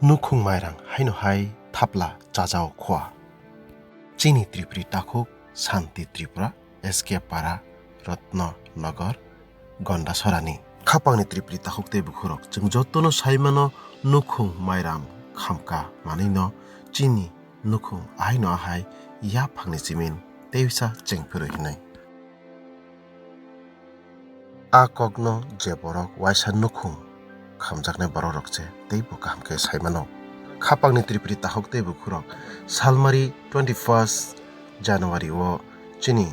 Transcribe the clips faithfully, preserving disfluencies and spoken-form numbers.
Nukhung mairang haino hai thapla chajao khua. Chini Tripuri takhuk Santi Tripura, S K Para, Ratna Nagar, Gondasorani. Khapangni Tripuri takhuk tei bukhurok, chwng jotono saimano nukhung mairang khamka manwino chini nukhung ahaino ahai yaphangni chimin teisa chengphirwi hinwi. A kokno je borok waisa nukhung khamjaknai borokrok se teibo kaham khe sai mano. Khapangni Tripuri takhuk tei bukhurok salmari twenty first January o chini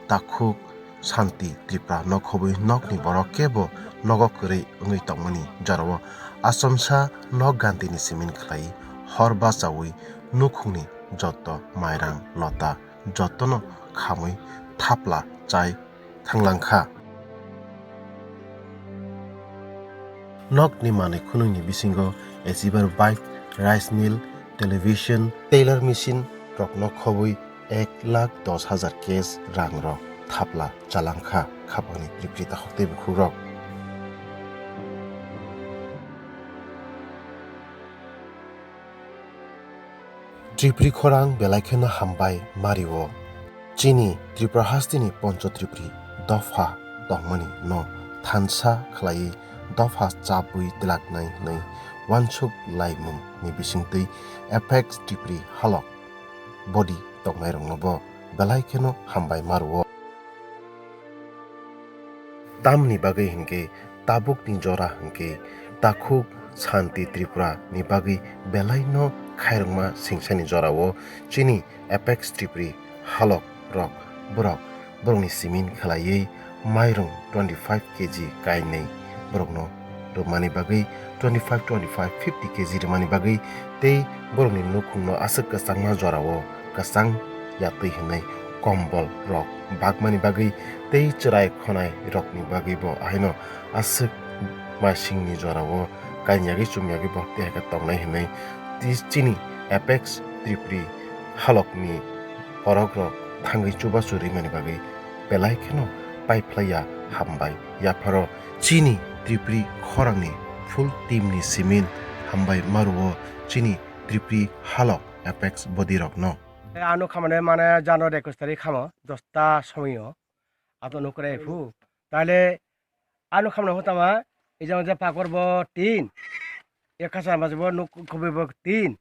takhuk Santi Tripura nok khobwi nokni borok kebo nogo kwrwi wngwi tongmani jorao achomsa nok gantini simin khlai hor bachaui nukhungni joto mairang lota jotono khamwi thapla chai thanglangkha. Nokni manwi khunungni bisingo A C bar bike, rice mill, television, tailor machine rokno khobwi ek lakh dos hajar cash rang rok thapla chalangkha khapangni Tripuri takhuk tei bukhukrok. Tripuri khorang belai kheno hambai mario. Chini Tripura hasteni Poncho Tripuri dopha tongmani no thansa khlaiwi dopha chabwi twlaknai hwnwi uansuk laimung ni bisingtwi Apex Tripuri halok body tongnairokno bo belai kheno hambai mario. Tamni bagwi hinkhe tabukni jora hinkhe takhuk Santi Tripura ni bagwi belaino khairokma singsani jorao chini Apex Tripuri halok rok borok borokni simin khlaiwi mairung twenty five K G kainwi borokno rwmani bagwi twenty five, twenty five, fifty K G rwmani bagwi tei borokni nukhungno aswk kwchangma jorao kwchang yatwi hwnwi kombol rok bakmani bagwi tei chwrai khonai rokni bagwi bo ahaino aswk masingni jorao kainyagwi chumyagwi bo tei hai khe tongnai hwnwi tei chini Apex Tripuri halokni borok rok thangwi chubachu rimani bagwi belai kheno paiphlaiya hambai yapharo. Chini Tripuri khorangni full team ni simin hambai maruo chini Tripuri halok Apex body rokno. Ano khamane mane January ekus tarik khamo dosta somoio ato nukre phu. Tale ano khamane hotama ijang je pakor bo tin. Ekasa mas bo nuk khobe bo tin.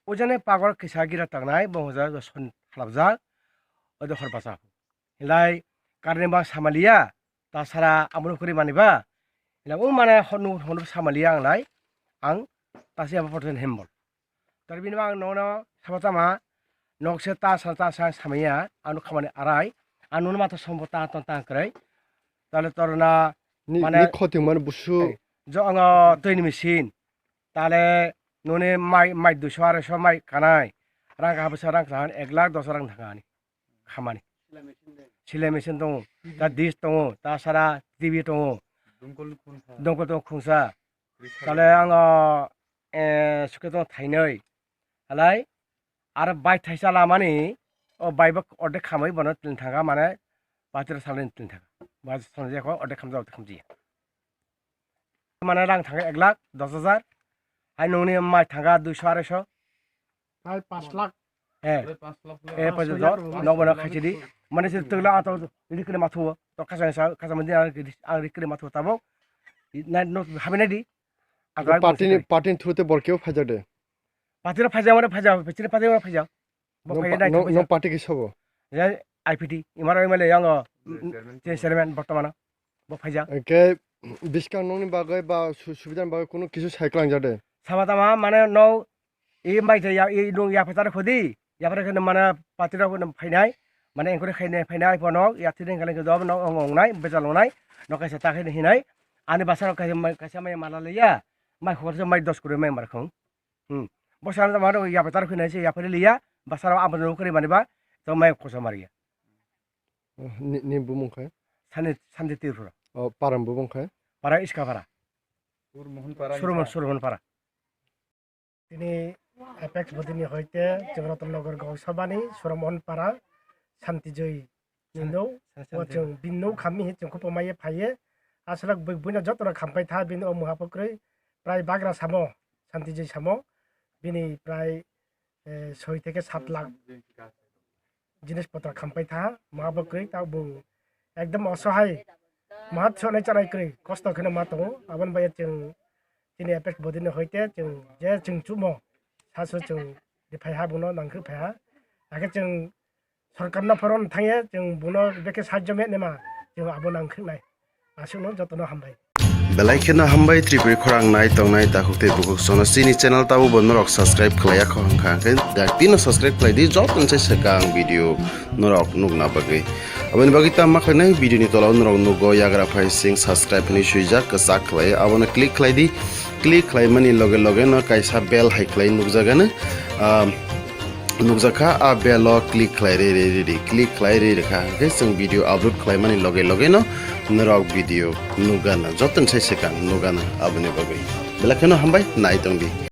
Ujane pakor kisa gira tangnai bo hoja son halabjak. Odo hor basa. Hilai karni ba samaliya, ta sara amro kuri mani ba. Hilai o mane honu honu samaliya ang lai, ang tasi abo porten hembol. Tar bini ba ang nono sama tama, nok se ta sa ta sa samaya, anu khamani arai, anu ma ta sombo ta ton ta krai. Tale torna ni, mane ni khoting mane busu. Eh, jo anga twi ni machine. Tale noni mai, mai duiso arai so mai kanai. Rang ka bwsa rang ka ek lakh dos rang thangani. Khamani. Silai machine tongo, ta dish tongo, ta sara T V tongo. Dongkol tongo khungsa. Tale ang, eh, suke tongo thainwi. Halai, aro bai thaisa lamani, o bai bo ordek khamwi bono tin thanga mane, patiro salni tin thanga. Ba salni jako ordek khamjak, ordek khamjiya. Mane rang thanga ek lakh dos hajar, hai nungni mai thanga duiso arai so. Hai paanch lakh. Eh, eh, paanch lakh. Nok bono khaisi di. Mane se tugla ato rikre mathuo. To kasa sa, kasa mandi ang rikre mathuo tabok. Na no habina di. Party ni, party ni through te bor kebo phaijak de. Party ro phaijak, mane phaijak, party ro phaijak, mane phaijak. Bo no phai pa-, dai no, no party kisa bo. Ya I P T, imaro M L A yang o, chairman, chairman bortomano. Bo phaijak. Ke biskang nokni bagwi ba su-, subidani bagwi kunu kisu sai klangjak de. Sama tama mane no, i mai ya, i nung ya phatar khodi, ya phatar khodi mane party rok no phainai, mane engkori khainai phainai bono, ya thideng khaleng khe dob no ong ong nai, bejal ong nai, no kaisa ta khainai hinai, ani basa rok kaisa mai, kaisa mai mala le ya, mai khorsa mai dos kuri mai mar khong. Hmm. Bo sana ma ya phatar khainai se ya phari liya, basa rok abo no kuri mani ba, to mai khosa mariya. Oh, ni, ni bumung khai? Sani, Santi Tripura. Oh, para bumung khai? Para Iskapara. Surmohon para. Surmohon, Surmohon para. Tini Apex body ni hoite chwng Ratan Nagar Gaon Sabha ni Surmohon para Santi Joy ni no. Sa-, sa-, o chwng bini no khamni hi chwng khupo maiye phaiye. Aswk bui-, buino joto no khampai tha bini o muha phukrwi prai bagra samo Santi Joy samo. bini prai, eh, soi theke sat lakh jinis potro khampai tha, ma bo kwrwi, ta bo ekdom osohai, ma sonai chanai kwrwi, kosto kheno ma tongo. Aboni bagwi chwng chini apex body ni hoite chwng je chwng chumo sasu chwng di phai ha, bono nangkhe phai ha, hakhe chwng sorkar no phoron thangye chwng bono bekhe sajjo me nema chwng abo nangkhe nai. Aswkno jotono hambai. Belai kheno hambai Tripuri khorang nai tongnai takhuk tei bukhuk sono chini channel tabo bo norok subscribe khlaiya kho hwnkha, hwnkhe dak tino subscribe khlai di, joto se swkang video norok nukna bagwi. Aboni bagwi tamo khlainai video ni tola o norok nugo yagra phai sing subscribe hinwi swijak kwchak khlai, abono click khlai di, click khlaimani loge loge no kaisa bell hai khlai nukjagano, ah, nukjakha, a bell o click khlai ri ri ri ri, click khlai ri rikha, hwnkhe chwng video upload khlaimani loge loge no norok video nukgana, joto se swkang nukgana. Aboni bagwi belai kheno hambai, nai tong di.